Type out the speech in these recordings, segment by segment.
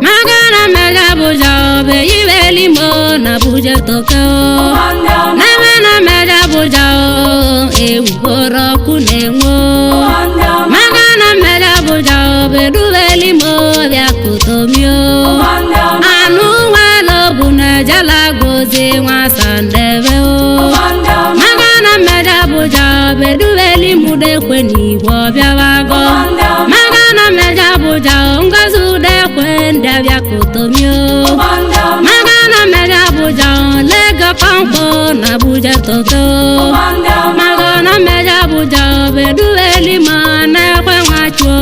Magana mega Abuja be ibelimo na Abuja toko. Namana mega Abuja ewu boro kunenwo. Magana mega Abuja be dubelimo bịa kutomio. Anụ nwere bụ na jala gozi nwa sandebe o. Magana mega Abuja be dubelimo dekwe n'igwe ọbịawago. Magana mega Abuja ngozi udekwe ndị abịa kutomio. Magana mega Abuja lego kọmkpọ na Abuja toko. Magana mega Abuja be dubelimo na-ekwe nwachuo.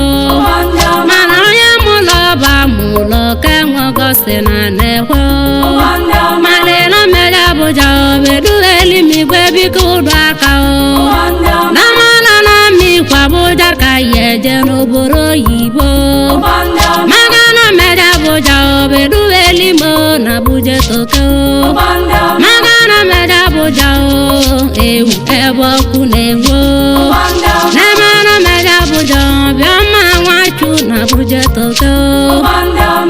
Mana onye mụlọ ba mụlọ ka enwegosi na na-ekwe. Malena mega Abuja be dubelimo igwe biko ụdọ aka o. Namala na mmikwa Abuja ka ya eje n'obodo oyibo. Magana mega Abuja be dubelimo na Abuja toko. Magana mega Abuja ewu ebe ọkụ na-enwo. Namana mega Abuja bịa mma nwachu na Abuja toko.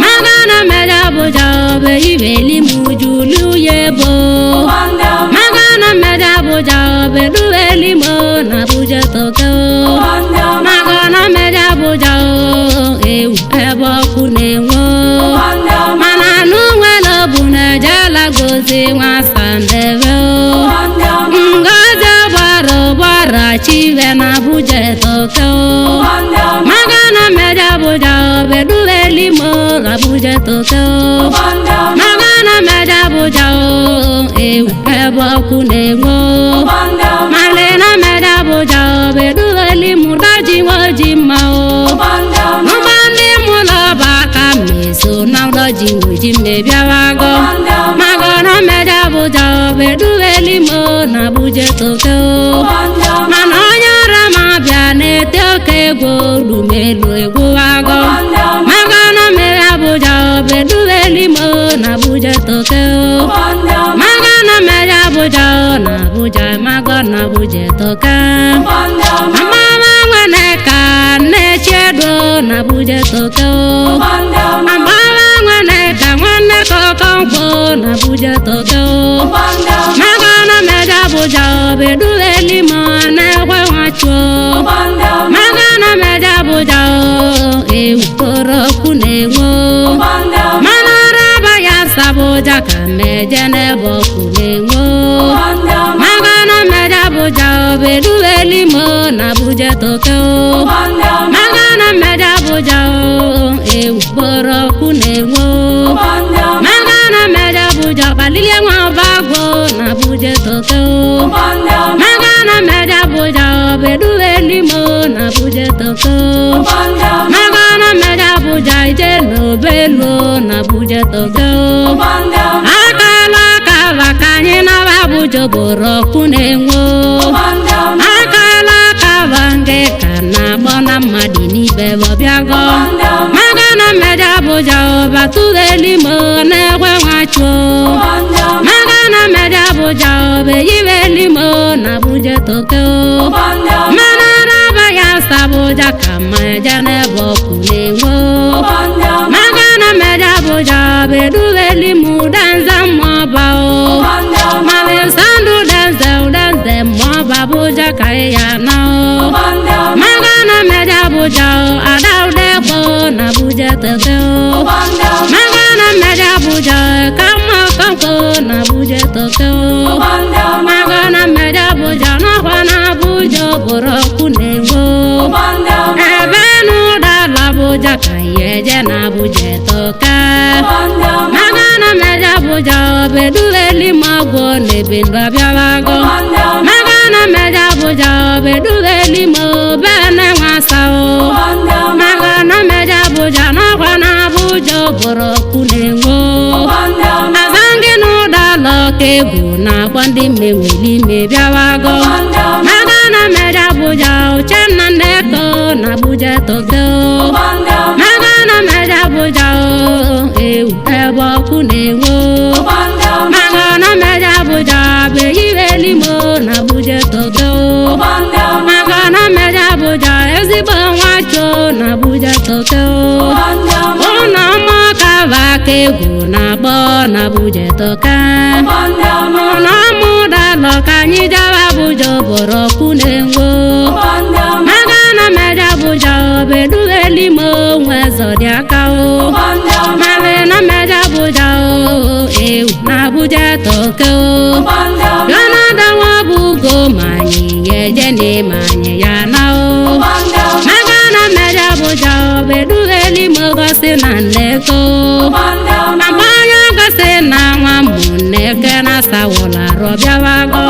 Magana mega Abuja be ibelimu julu yebo. Magana mega Abuja be dubelimo na Abuja toko. Magana mega Abuja ewu ebe ọkụ na-enwo. Mana anụ nwere bụ na jala gozi nwa sandebe o. Ngozi gbara gbara chive na Abuja toko. Magana mega Abuja be dubelimo na Abuja toko. Magana mega Abuja ewu ebe ọkụ na-enwo. Malena mega Abuja be dubelimo daji nwoji mma o. Ụgbọ ndị mụlọ bụ aka meso na ụlọji nwoji mmebiawago. Magana mega Abuja be dubelimo na Abuja toko. Mana onye ọra ma bịa na-ete oke egwu olumelu egwu agọ. Magana mega Abuja be dubelimo na Abuja toko. Magana mega Abuja na Abuja magana Abuja toko. Amama nwane ka nne-chedo na Abuja toko. Amama nwane ka nwanne kọkọnkwo na Abuja toko. Magana mega Abuja be dubelimo na-ekwe nwachuo. Magana mega Abuja ewu kpọrọ ọkụ na-enwo. Mana araba ya Abuja ka meje n'ebe ọkụ na-enwo. Magana mega Abuja be dubelimo na Abuja toko. Magana mega Abuja ewu kpọrọ ọkụ na-enwo. Magana mega Abuja kpalilie nwa ọbagwo na Abuja toko. Magana mega Abuja be dubelimo na Abuja toko. Magana mega Abuja ije n'obelu na Abuja toko. Akala akaba ka anyị naba Abuja bụrụ ọkụ na-enwo. Akala akaba nke ka na-agbọ na mmadụ n'ibe bọbịago. Magana mega Abuja batubelimo na-ekwe nwachuo. Magana mega Abuja be yibelimo na Abuja toko. Mana araba ya Abuja ka ma eje n'ebe ọkụ na-enwo. Magana mega Abuja be dubelimo danza mmọba o. Mame sandu danze danze mmọba Abuja ka ya na o. Magana mega Abuja ada udekpo na Abuja toko. Magana mega Abuja kama kọmkọ na Abuja toko. Magana mega Abuja n'ọkwa na Abuja bụrụ ọkụ na-enwo. Ebe n'ụdala Abuja ka ya eje na Abuja toka. Magana mega Abuja be dubelimo ọgwụ n'ebe ndụ abịawago. Magana mega Abuja be dubelimo be na-enwasa o. Magana mega Abuja n'ọkwa na Abuja bụrụ ọkụ na-enwo. Azangi n'ụdala ọka egwu na-akpọ ndị mmeweli mebiawago. Magana mega Abuja Uchenna Nneko na Abuja toko. Magana mega Abuja ewu ebe ọkụ na-enwo. Magana mega Abuja be ibelimo na Abuja toko. na Abuja toka. Mụ na mụ dalọ ka anyị jebe Abuja bụrụ ọkụ na-enwo. Maka na mmeje Abuja obedugheli m onwe zọdị aka o. Mali na mmeje Abuja o ewu na Abuja toke o. Jonathan Nwabugo ma anyị ya eje n'ịma anyị ya na o. Maka na mmeje Abuja obedugheli m gosi na nneko. Agbanya gosi na nwa m nneke na sawụla rọbịawago.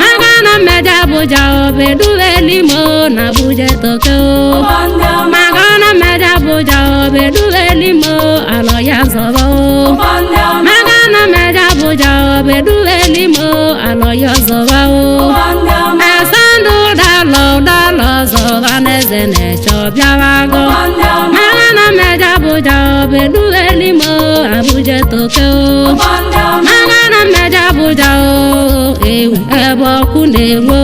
Maka na mmeje Abuja obedugheli m na Abuja toke o. Maka na mmeje Abuja obedugheli m alọ ya zọrọ o. Maka na mmeje Abuja obedugheli m alọ ya zọrọ o. Esandụ dalọ dalọ zọba n'eze na-eche ọbịawago. Maka na mmeje Abuja obedugheli m Abuja toke o. Maka na mmeje Abuja o ewu ebe ọkụ na-enwo.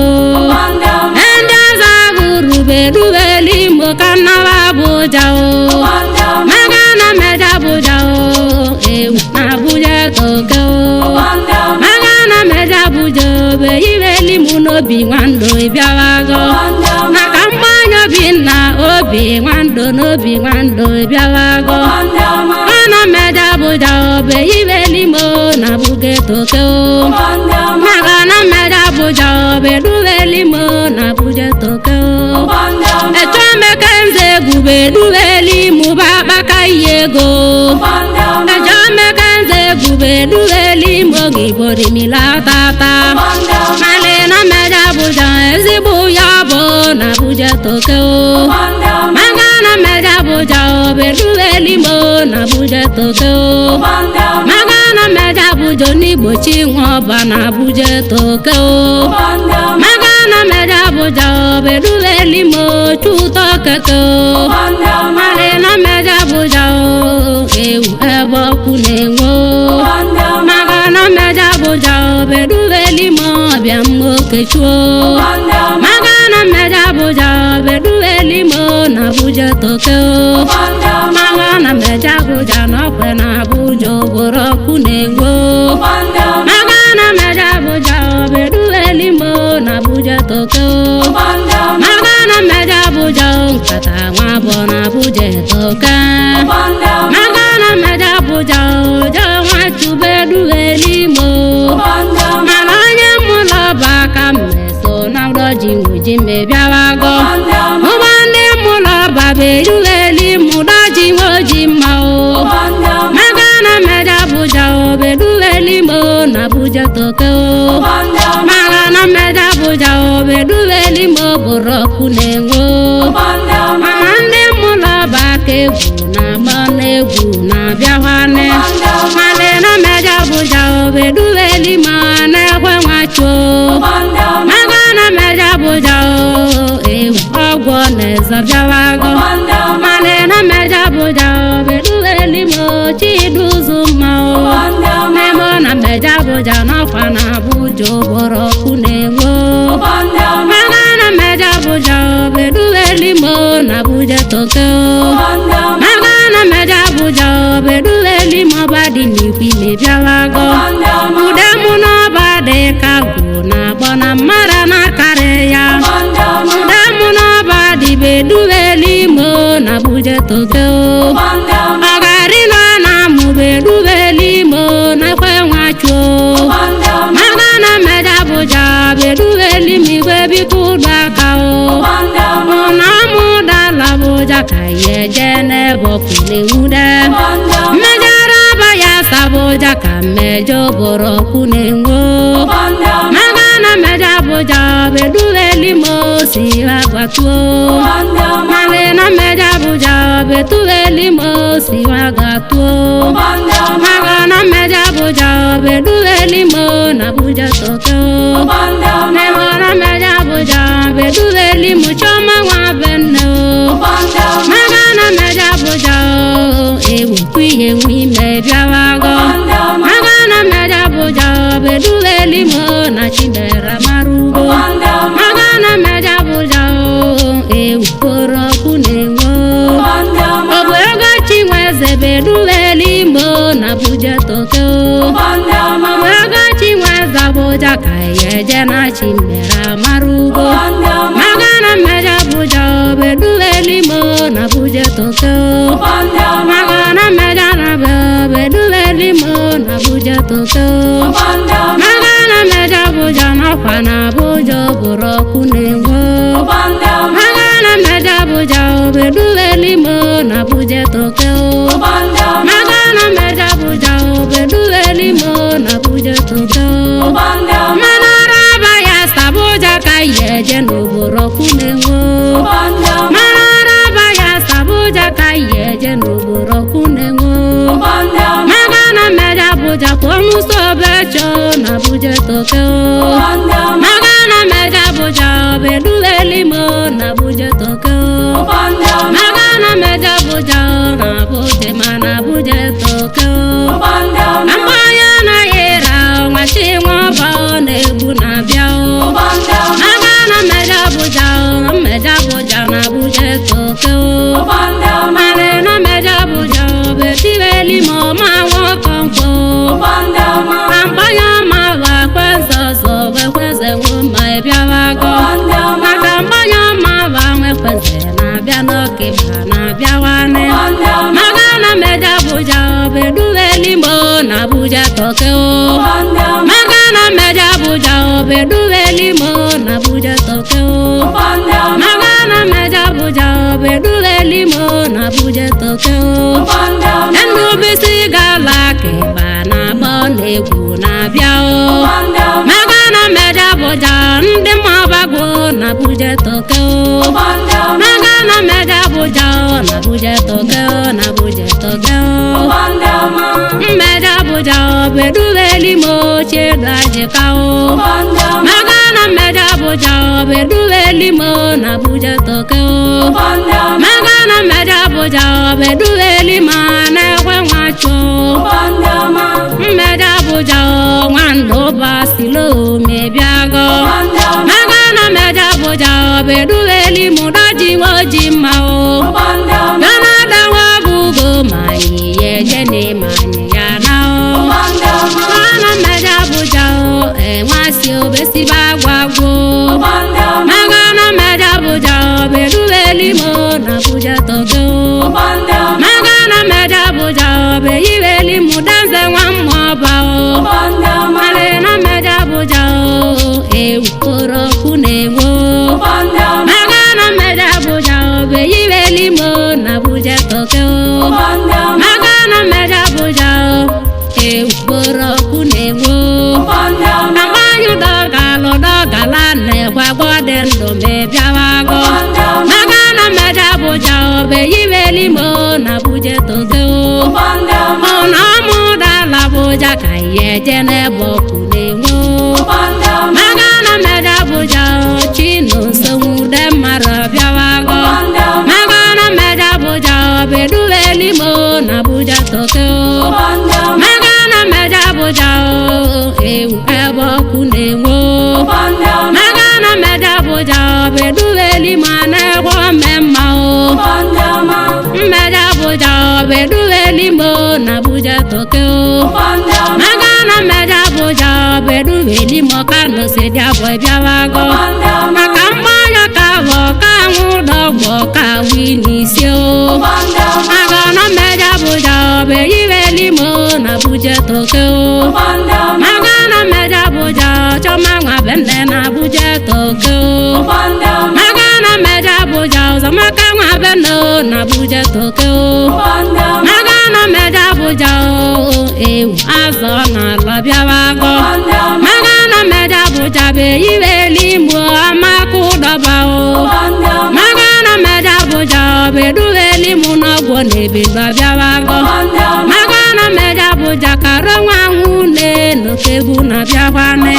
Ndị ọzọ agụrụbedugheli m ka nnaba Abuja o. Maka na mmeje Abuja o ewu na Abuja toke o. Maka na mmeje Abuja obeibeli m n'obi nwando ịbịawago. Maka mgbanye Obinna obi nwando n'obi nwando ịbịawago. Ana mmeje Abuja obeibeli m na Abuja toke o. Maka na mmeje Abuja obedugheli m na Abuja toke o. Echomeke nze egwubedugheli m bụ akpaka ihe ego. Echomeke nze egwubedugheli m oge igborimila tata. Mali na mmeje Abuja ezigbo ya bụ na Abuja toke o. Maka na mmeje Abuja obedugheli m na Abuja toke o. Maka na mmeje Abuja onigbochi nwa ọba na Abuja toke o. Maka na mmeje Abuja obedugheli m chutọ keke o. Mali na mmeje Abuja o ewu ebe ọkụ na-enwo. Maka na mmeje Abuja obedugheli m ọbịa m okechuo. Maka na mmeje Abuja obedugheli m na Abuja toke o. Maka na mmeje Abuja n'ọkwe na Abuja oboro ọkụ na-enwo. Maka na mmeje Abuja obedugheli m na Abuja toke o. Maka na mmeje Abuja nkata nwa bụ na Abuja toke. Maka na mmeje Abuja ojo nwa chubedugheli m. Mana onye mụlọ bụ aka mmeso na ụdọji nwuji mmebiawago. Ụgbọ ndị mụlọ baba erugheli m ụdọji nwoji mma o. Maka na mmeje Abuja obedugheli m na Abuja toke o. Maka na mmeje Abuja obedugheli m bụrụ ọkụ na-enwo. Mana ndị mụlọ bụ aka egwu na-agba n'egwu na-abịaghane. Mali na mmeje Abuja obedugheli m na-ekwe nwachuo. Maka na mmeje Abuja o ewu ọgwụ na-eze bịawago. Mali na mmeje Abuja obedugheli m chiduzu mma o. Memo na mmeje Abuja n'ọkwa na Abuja oboro ọkụ na-enwo. Maka na mmeje Abuja obedugheli m na Abuja toke o. Maka na mmeje Abuja obedugheli m ọba dị n'ikwu imebiawago. Ude mụ n'ọba dị ka gwụ na-agbọ na mmara na-akarị ya. Ude mụ n'ọba dị bedugheli m na Abuja toke o. Ọgarị nọ na mụ bedugheli m na-ekwe nwachuo. Maka na mmeje Abuja bedugheli m igwe biko ụdọ aka o. Ụna mụ dala Abuja ka ya eje n'ebe ọkụ na-enwude. Mmejara aba ya sabuja ka mmejọ bụrụ ọkụ na-enwo. Maka na mmeje Abuja bedugheli m si agbatuo. Mali na mmeje Abuja bedugheli m si agatuo. Maka na mmeje Abuja bedugheli m na Abuja toke o. Memo na mmeje Abuja bedugheli m chioma nwa benne o. Maka na mmeje Abuja o ewu kwiye nwe ime bịawago. Maka na mmeje Abuja obedugheli m na Chidera marugo. Maka na mmeje Abuja o ewu kporo ọkụ na-enwo. Ọ bụ ego Chinweze bedugheli m na Abuja toke o. Abuja ka ya eje na chi mere amarugo. Maka na mmeja Abuja obedubelimo na Abuja toke. Maka na mmeja na be obedubelimo na Abuja toke. Maka na mmeja Abuja n'ọkwa na Abuja bụrụ ọkụ na-enwe. Maka na mmeja Abuja obedubelimo na Abuja toke. Maka na mmeja Abuja obedubelimo na Abuja toke. Mana raba ya Abuja ka ya eje n'obodo ọkụ na-enwe. Mana raba ya Abuja ka ya eje n'obodo ọkụ na-enwe. Maka na mmeja Abuja kwụọ n'ụsọ obecho na Abuja toke. Maka na mmeja Abuja obedubelimo na Abuja toke. Maka na mmeja Abuja na Abuja ma na Abuja toke. Amanya na yera nwachi nwa na-egbu na-abịa. Maka na mmeja Abuja na mmeja Abuja na Abuja toke. Male na mmeja Abuja obetibelimo ma nwokonko. Mgbanya ma wa kwenze ọzọ wekwenze nwo ma ịbịawago. Maka mgbanya ma wa nwekwenze na-abịa n'ọkịba na-abịawane. Maka na mmeja Abuja obedubelimo na Abuja toke. Maka na mmeja Abuja obedubelimo na Abuja toke. Maka na mmeja Abuja obedubelimo na Abuja toke. Ndubisi gala keba na agbọ na-egwu na-abịa. Maka na mmeja Abuja ndị mmabagwo na Abuja toke. Maka na mmeja Abuja na Abuja toke na Abuja toke. Mmeja Abuja obedubelimo chedajika. Maka na mmeja Abuja obedubelimo na Abuja toke. Maka na mmeja Abuja obedubelimo na-ekwe nwacho. Mmeja Abuja nwandụba silo mebiago. Maka na mmeja Abuja obedubelimo daji nwoji mma o. Gana bugo manyi yeje ni manyi ya na o. Mana mmeja Abuja enwasi obesiba gwagwo. Maka na mmeja Abuja obedubelimo na Abuja toke. Maka na mmeja Abuja obeyibelimo danze nwa mmụọba o. Male na mmeja Abuja ewukoro ọkụ na-enwe. Maka na mmeja Abuja obeyibelimo na Abuja toke. Maka na mmeja Abuja ewukoro ọkụ na-enwe. Agbanyụ dọgalụ dọgala na-ekwagwọ dị ndụ ma ịbịawago. Maka na mmeja Abuja obeyibelimo na Abuja toke. Ọna ọmụdala Abuja ka ihe eje n'ebe ọkụ na-enwe. Maka na mmeja Abuja chinonso mara bịawago. Maka na mmeja Abuja obedubelimo na Abuja toke. Maka na mmeja Abuja ewu ebe ọkụ na-enwe. Maka na mmeja Abuja obedubelimo na-egwo mmemma o. Mmeja Abuja obedubelimo na Abuja toke. Maka na mmeja Abuja obedubelimo Kano si dị abụọ bịawago. Maka mmanya ka bụ ka nwụdọgwọ ka wi n'isi o. Maka na mmeja Abuja obeyibelimo na Abuja toke. Maka na mmeja Abuja chọma nwa benne na Abuja toke. Maka na mmeja Abuja ụzọmaka nwa benne na Abuja toke. Maka na mmeja Abuja ewu azọ na ala bịawago. Maka na mmeja Abuja beyibelimo amaka ụdọba o. Maka na mmeja Abuja obedubelimo n'ọgwọ na-ebido bịawago. Maka na mmeja Abuja karo nwa nwune n'okegbu na-abịakwane.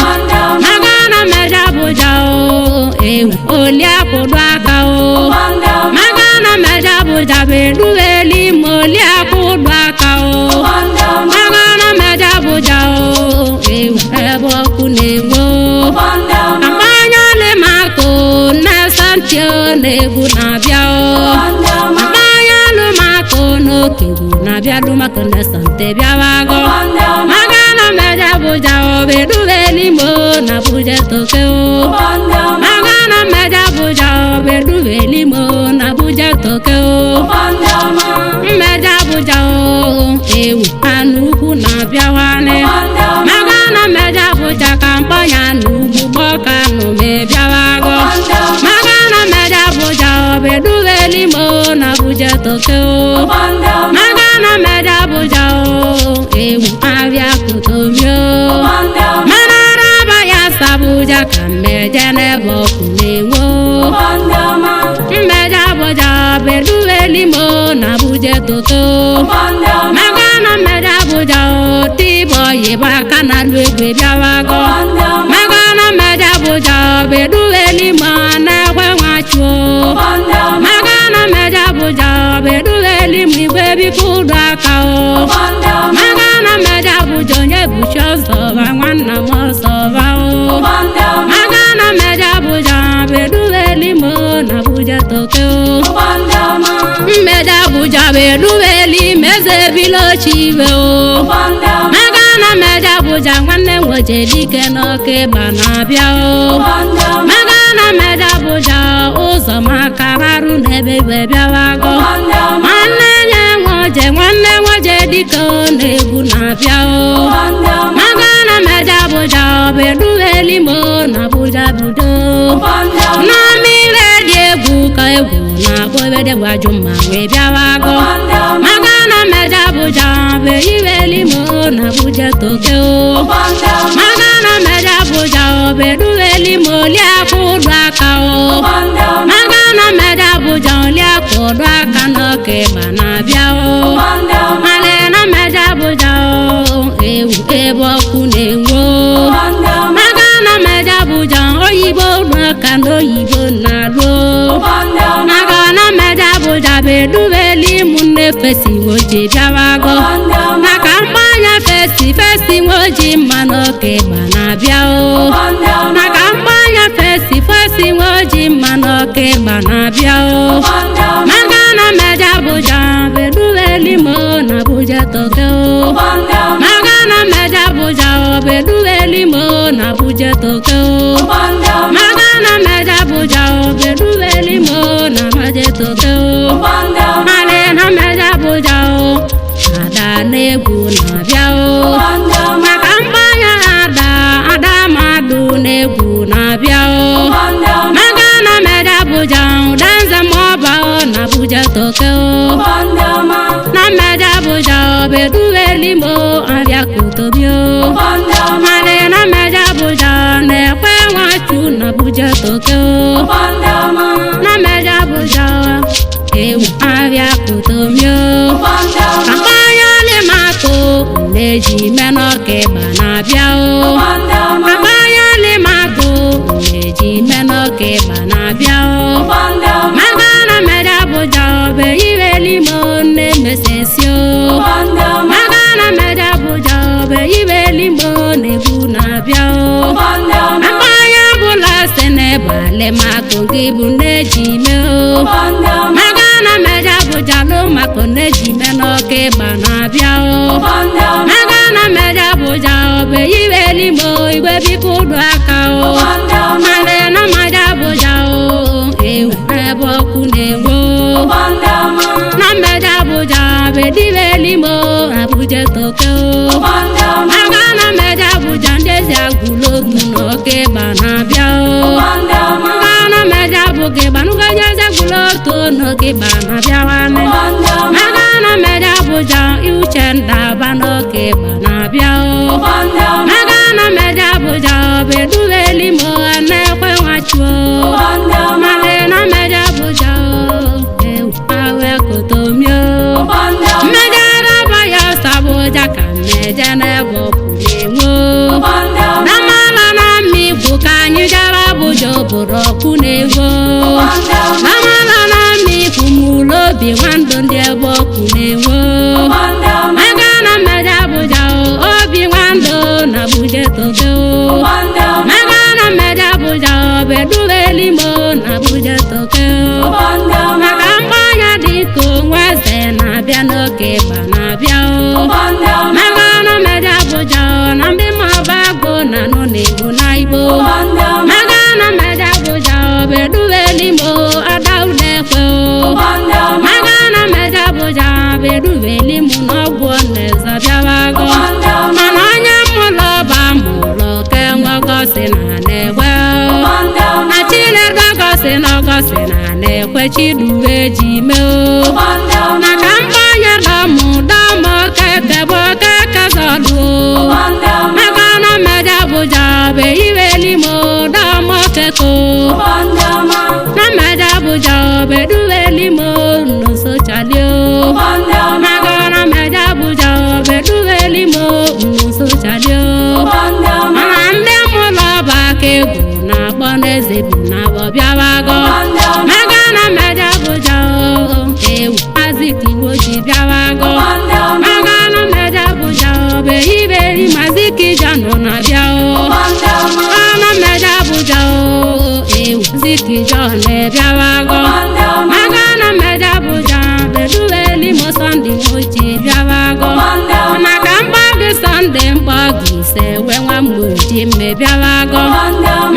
Maka na mmeja Abuja ewu oli akwụdo aka o. Maka na mmeja Abuja bedubelimo oli akwụdo aka o. Maka na mmeja Abuja ewu ebe ọkụ na-enwe. Agbanya lemako na santio na-egwu na-abịa o. Agbanya lumako n'okegbu na-abịa lumako na sante bịawago. Maka na mmeja Abuja obedubelimo na Abuja toke o. Maka na mmeja Abuja obedubelimo na Abuja toke o. Mmeja Abuja o ewu anụ ukwu na-abịawanị. Maka na mmeja Abuja ka mkpọnya n'ugwu gbọkanụ mebiawago. Maka na mmeja Abuja obedubelimo na Abuja toke o. Maka na mmeja Abuja o ewu abịa kutomio. Mana araba ya sabuja ka mmeje n'ebe ọkụ na-enwo. Mmeja Abuja obedubelimo na Abuja toke o. Maka na mmeja Abuja o tibọ yiba aka na alụ egwe bịawago. Maka na mmeja Abuja obedubelimo na-ekwe nwachuo. Maka na mmeja Abuja obedubelimo igwe biko ụdọ aka o. Maka na mmeja Abuja onye buchi ọzọba nwanna m ọzọba o. Maka na mmeja Abuja obedubelimo na Abuja toke o. Mmeja Abuja obedubelimo eze bilochi iwe o. Maka na mmeja Abuja nwanne m nwoke dike n'ọka ịgba na-abịa o. Maka na mmeja Abuja ụzọ maka rarụ n'ebe igwe bịawago. Nwanne nye nwoje nwanne nwoje dike na-egwu na-abịa o. Maka na mmeja Abuja obedubelimo na Abuja budo. Na mmiri dị egwu ka egwu na-akpọ ebe dị gwaju ma wee bịawago. Maka na mmeja Abuja obedubelimo na Abuja toke o. Maka na mmeja Abuja obedubelimo liakụ ụdọ aka o. Maka na mmeja Abuja liakụ ụdọ aka n'ọka ịgba na-abịa o. Male na mmeja Abuja o ewu ebe ọkụ na-enwo. Maka na mmeja Abuja oyibo ụdọ aka na oyibo na-alụ. Maka na mmeja Abuja bedubelimu nne fesi nwoji bịawago. Maka mgbanya fesi fesi nwoji mma n'oke ịgba na-abịa o. Maka mgbanya fesi fesi nwoji mma n'oke ịgba na-abịa o. Maka na mmeja Abuja bedubelimo na Abuja toke o. Maka na mmeja Abuja obedubelimo na Abuja toke o. Maka na mmeja Abuja obedubelimo na Abuja toke o. Male na mmeja Abuja o ada na-egwu na-abịa o. Maka mgbanya ada ada mmadụ na-egwu na-abịa o. Maka na mmeja Abuja ụdanze ma ọba o na Abuja toke o. Na mmeja Abuja obedubelimo abịa kutobi o. Male na mmeja Abuja na-ekwe nwachu na Abuja toke o. Na mmeja Abuja ewu abịa kutomi o. Akpanya limakụ na-eji menọka ịgba na-abịa o. Akpanya limakụ na-eji menọka ịgba na-abịa o. Maka na mmeja Abuja obeyibelimo nne mesesi o. Maka na mmeja Abuja obeyibelimo na-egwu na-abịa o. Akpanya bụla sị n'ebe alimakụ gị bụ nne-eji me o. Maka na mmeja Abuja lụmakụ nne-eji me n'ọka ịgba na-abịa o. Maka na mmeja Abuja obeyibelimo igwe biko ụdọ aka o. Male na mmeja Abuja o ewu ebe ọkụ na-enwo. Na mmeja Abuja bedibelimo Abuja toke o. Maka na mmeja Abuja ndị ezi agwụla otu n'ọka ịgba na-abịa o. Maka na mmeja Abuja ịgbanụgo onye ezi agwụla otu n'oke ịgba na-abịawanị. Maka na mmeja Abuja uche ndaba n'oke ịgba na-abịa o. Maka na mmeja Abuja obedubelimo na-ekwe nwachuo. Male na mmeja Abuja ewu awe kotomio. Mmeja raba ya sabuja ka mmeje n'ebe ọkụ na-enwo. Na mala na mmigwu ka anyị jara Abuja obodo ọkụ na-enwo. Na mala na mmigwu mụlụ obi nwandụ ndị ebe ọkụ na-enwo. Maka na mmeja Abuja obi nwandụ na Abuja toke o. Maka na mmeja Abuja obedubelimo na Abuja toke o. Maka mgbanya dịka onwe eze na-abịa n'oke ịgba na-abịa o. Maka na mmeja Abuja na ndị ma si n'ọgọsị na na-ekwe chiduwe ji mee o. Na ka mgbanye dọmụ dọmụ keke bụ keke zọlụ o. Maka na mmeja Abuja bụ iweli m dọmụ keko. Na mmeja Abuja bụ eduweli m nsochali o. Maka na mmeja Abuja bụ eduweli m nsochali o. Mana ndị mụlọ bụ aka egwu na-akpọ n'eze bụ na abọ bịawago. Maka na mmeja Abuja ewu Azikiwe ji bịawago. Maka na mmeja Abuja bụ iberi Mazikijọnụ na-abịa o. Ana mmeja Abuja ewu Zikijọnụ bịawago. Maka na mmeja Abuja bụ eduweli m Sọnde Mochi bịawago. Maka mkpọ gị Sọnde mkpọ gị ise wee nwa mgbochi mme bịawago.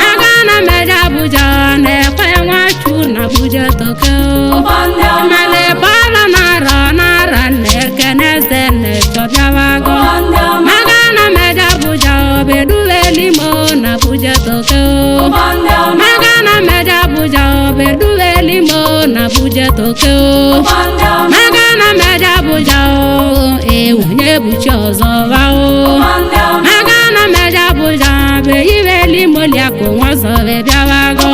Maka na mmeja Abuja na-ekwe nwachu na Abuja toke o. Male bala nara nara na-eke n'eze na-echọ bịawago. Maka na mmeja Abuja obeduweli m na Abuja toke o. Maka na mmeja Abuja obeduweli m na Abuja toke o. Maka na mmeja Abuja o ewu nye buchi ọzọ wa o. Maka na mmeja Abuja bụ iweli m oliakụ nwazọ bịawago.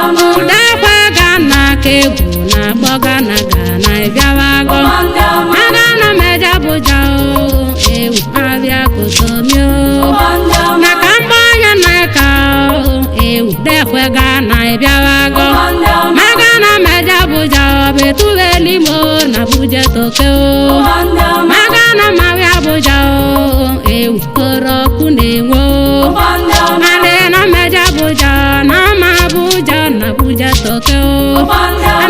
Udekwe gana ka egwu na-akpọ gana gana bịawago. Maka na mmeja Abuja o ewu abịa kotomi o. Na ka mgbanye na-eka o ewu dekwe gana bịawago. Maka na mmeja Abuja bụ etuweli m na Abuja toke o. Maka na mmawi Abuja o ewu koro ọkụ na-enwe o. Ale na mmeja Abuja na ama Abuja na Abuja toke o.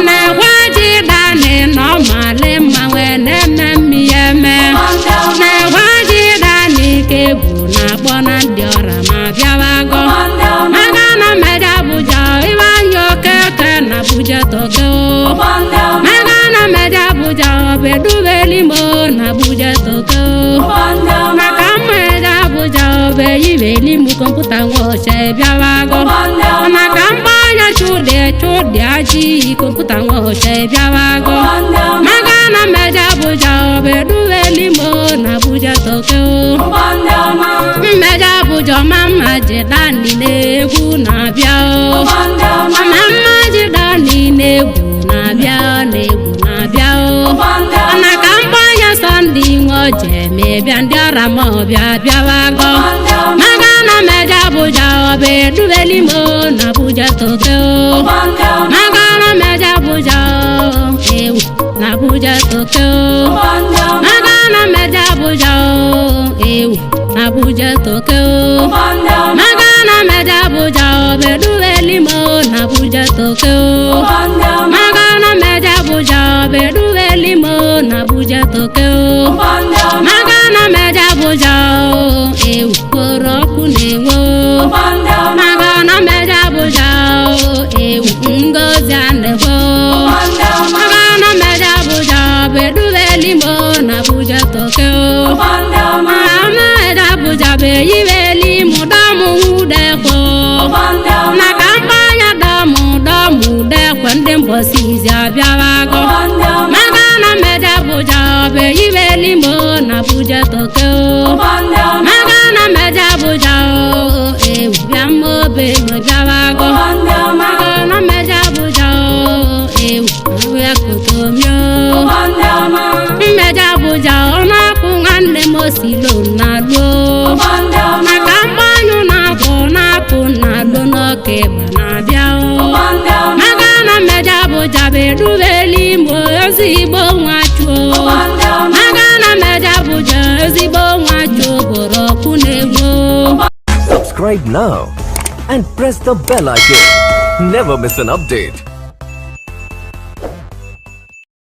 Na-ekwe ji dani na ọmali mma wee na-eme mmi ya eme. Na-ekwe ji dani ka egwu na-akpọ na ndị ọra ma bịawago. Maka na mmeja Abuja iwe anya okeke na Abuja toke o. Maka na mmeja Abuja obeduweli m na Abuja toke o. Maka mmeja Abuja obeyiweli m kọmputa nwoche bịawago. Maka mgbanye chụdị chụdị aji kọmputa nwoche bịawago. Maka na mmeja Abuja obeduweli m na Abuja toke o. Mmeja Abuja ọma mma ji dani na-egwu na-abịa o. Ọma mma ji dani na-egwu na-abịa na-egwu na-abịa o. Na ka mgbanye Sọnde nwe oje ma ịbịa ndị ọra ma ọbịa bịawago. Maka na mmeja Abuja obeduweli m na Abuja toke o. Maka na mmeja Abuja ewu na Abuja toke o. Maka na mmeja Abuja ewu na Abuja toke o. Maka na mmeja Abuja obeduweli m na Abuja toke o. Maka na mmeja Abuja obeduweli m na Abuja toke o. Maka na mmeja Abuja ewu koro ọkụ na-enwe o. Maka na mmeja Abuja ewu ngozi anekwe o. Maka na mmeja Abuja obeduweli m na Abuja toke o. Mmeja Abuja bụ eyiweli m dọmụ udekwe o. Na ka mgbanye dọmụ dọmụ udekwe ndị mbọsi izi abịawago. Maka na mmeja Abuja bụ eyiweli m na Abuja toke o. Maka na mmeja Abuja ewu bịa mma obe bịawago. Maka na mmeja Abuja ewu ya kotomi o. Mmeja Abuja ọ na-akwụ nwanne m osilo na-alụ o. Maka mgbanyụ na-akwụ na-akwụ na-alụ n'oke ịgba na-abịa o. Maka na mmeja Abuja bụ eduweli m ezigbo nwa chuo. Maka na mmeja Abuja ezigbo nwa chuo bụrụ ọkụ na-egwu o. Subscribe now and press the bell icon. Never miss an update.